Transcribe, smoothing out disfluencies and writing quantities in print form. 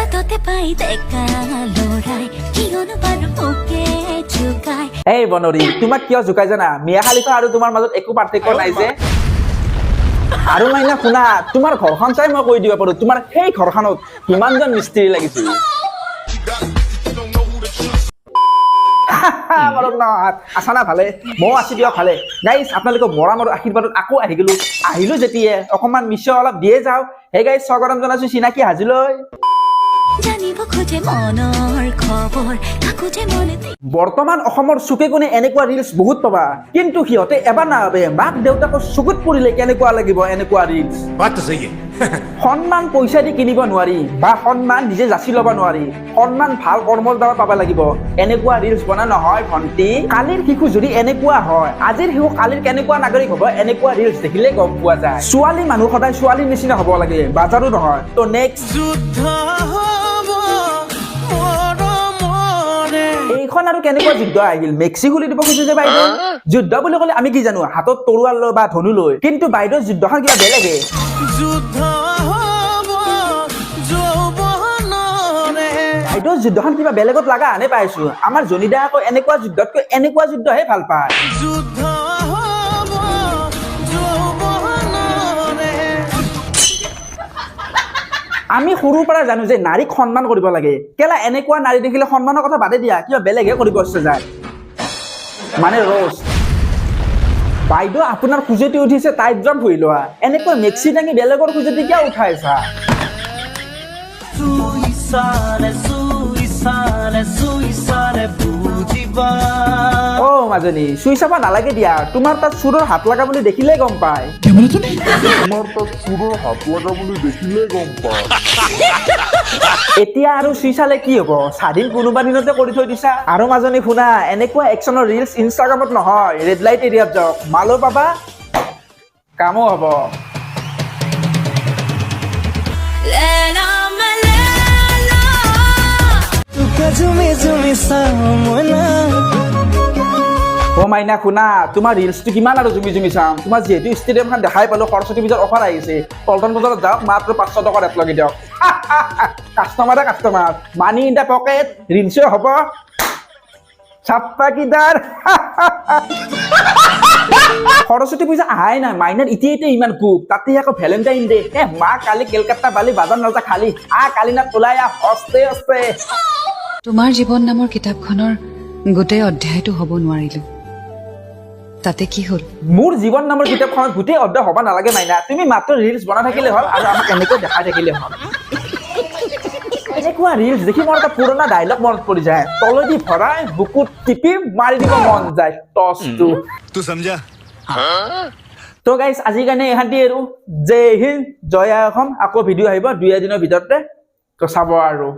বাটতে পাই ডেকা লৰাই কিয়নো বাৰু মোকে জোকাই। এই বনৰী, তোমাক কিয় জোকাই জানা? মিয়া খালিফা আৰু তোমাৰ মাজত একো পাৰ্থক্য নাই যে। আৰু মাইনা শুনা, তোমাৰ ঘৰখন চাই মই কৈ দিব পাৰো তোমাৰ সেই ঘৰখনত কিমানজন মিস্ত্ৰী লাগিছিল। আছা না ভালে? ময়ো আছো দিয়ক ভালে। গাইজ, আপোনালোকৰ মৰম আৰু আশীৰ্বাদত আকৌ আহি গলো। আহিলো যেতিয়া অকণমান মিছ অলপ দিয়ে যাওঁ। হে গাইজ, স্বাগতম জনাইছো চিনাকি হাজিলৈ। জানিব খোজে মনৰ খবৰ, কাকো যে মনে বৰ্তমান অসমৰ চুকে কোণে এনেকুৱা ৰিলচ বহুত পাবা, কিন্তু সিহঁতে এবাৰ নাভাবে মাক দেউতাকৰ চকুত পৰিলে কেনেকুৱা লাগিব এনেকুৱা ৰিলচ। बात तो सही है। সন্মান পইচা দি কিনিব নোৱাৰি বা সন্মান নিজে যাচি ল'ব নোৱাৰি। সন্মান ভাল কৰ্মৰ দ্বাৰা পাব লাগিব। এনেকুৱা ৰিলচ বনা নহয় ভণ্টি। কালিৰ শিশু যদি এনেকুৱা হয়, আজিৰ শিশু কালিৰ কেনেকুৱা নাগৰিক হ'ব এনেকুৱা ৰিলচ দেখিলে গম পোৱা যায়। ছোৱালী মানুহ সদায় ছোৱালীৰ নিচিনা হ'ব লাগে, বাজাৰো নহয়। তো নেক্সট। যুদ্ধ হ'ব মৰমৰে। এইখন আৰু কেনেকুৱা যুদ্ধ আহিল? মেক্সি খুলি দিব খুজিছে বাইদেউ। যুদ্ধ বুলি ক'লে আমি কি জানো? হাতত তৰোৱাল লৈ বা ধনু লৈ। কিন্তু বাইদেউ, যুদ্ধখন কিবা বেলেগে। যুদ্ধ হ'ব যৌৱনৰে। বাইদেউ, যুদ্ধখন কিবা বেলেগত লগা হানে পাইছো। আমাৰ জনীদা আকৌ এনেকুৱা যুদ্ধতকৈ এনেকুৱা যুদ্ধহে ভাল পায়। যুদ্ধ হ'ব যৌৱনৰে। আমি সৰুৰ পৰা জানো যে নাৰীক সন্মান কৰিব লাগে। কেলা এনেকুৱা নাৰী দেখিলে সন্মানৰ কথা বাদে দিয়া, কিবা বেলেগহে কৰিব ইচ্ছা যায়, মানে ৰ'জ। বাইদেউ, আপোনাৰ খুজতি উঠিছে, তাইত যাম ফুৰি লোৱা। এনেকৈ মেক্সি দাঙি বেলেগৰ খুজতি কিয় উঠাইছা? চুই চালে, চুই চালে, চুই চালে বুজিবা। অ মাজনী, চুই চাব নালাগে দিয়া। তোমাৰ তাত চোৰৰ হাত লগা বুলি দেখিলেই গম পায়। তোমাৰ তাত চোৰৰ হাত লগা বুলি দেখিলেই গম পায়। এতিয়া আৰু চুই চালে কি হ'ব? স্বাধীন কোনোবা দিনতে কৰি থৈ দিছা। আৰু মাজনী শুনা, এনেকুৱা একশ্যনৰ ৰিলচ ইনষ্টাগ্ৰামত নহয়, ৰেড লাইট এৰিয়াত যাওক, মালো পাবা, কামো হ'ব। লেলা মেলেলা। তোকে জুমি জুমি চাওঁ মইনা। অ মাইনা শুনা, তোমাৰ ৰিলচটো কিমান আৰু জুমি জুমি চাম? তোমাৰ যিহেতু ষ্টেডিয়ামখন দেখাই পালো, সৰস্বতী পূজাৰ অফাৰ আহিছে, পল্টন বজাৰত যাওক, মাত্ৰ 500 টকা ৰেট লগাই দিয়ক। কাষ্টমাৰে customer, money in the pocket, ৰিলচো হ'ব। চাপ্পাকিদাৰ। সৰস্বতী পূজা আহাই নাই, মাইনাৰ এতিয়া এতিয়া ইমান কোপ, তাতে আকৌ ভেলেণ্টাইন ডে। এ মা কালি কেলকাতা বালি বাজাৰ নাযা খালি আ কালি না তোলাই আ হস্তে হস্তে। তোমাৰ জীৱন নামৰ কিতাপখনৰ গোটেই অধ্যায়টো হ'ব নোৱাৰিলো, তাতে কি হ'ল? মোৰ জীৱন নামৰ কিতাপখনত গোটেই অধ্যায় হ'ব নালাগে মাইনা, তুমি মাত্ৰ ৰিলচ বনাই থাকিলে হ'ল আৰু আমাক এনেকৈ দেখাই থাকিলে হ'ল। এনেকুৱা ৰিলচ দেখি মোৰ এটা পুৰণা ডাইলগ মনত পৰি যায়, তলেদি ভৰাই বুকুত টিপি মাৰি দিব মন যায় টচটো। तू समझा? তো গাইজ, আজিৰ কাৰণে এইখানটি আৰু। জয় হিন্দ, জয় আই অসম। আকৌ ভিডিঅ' আহিব দুই এদিনৰ ভিতৰতে, তো চাব আৰু।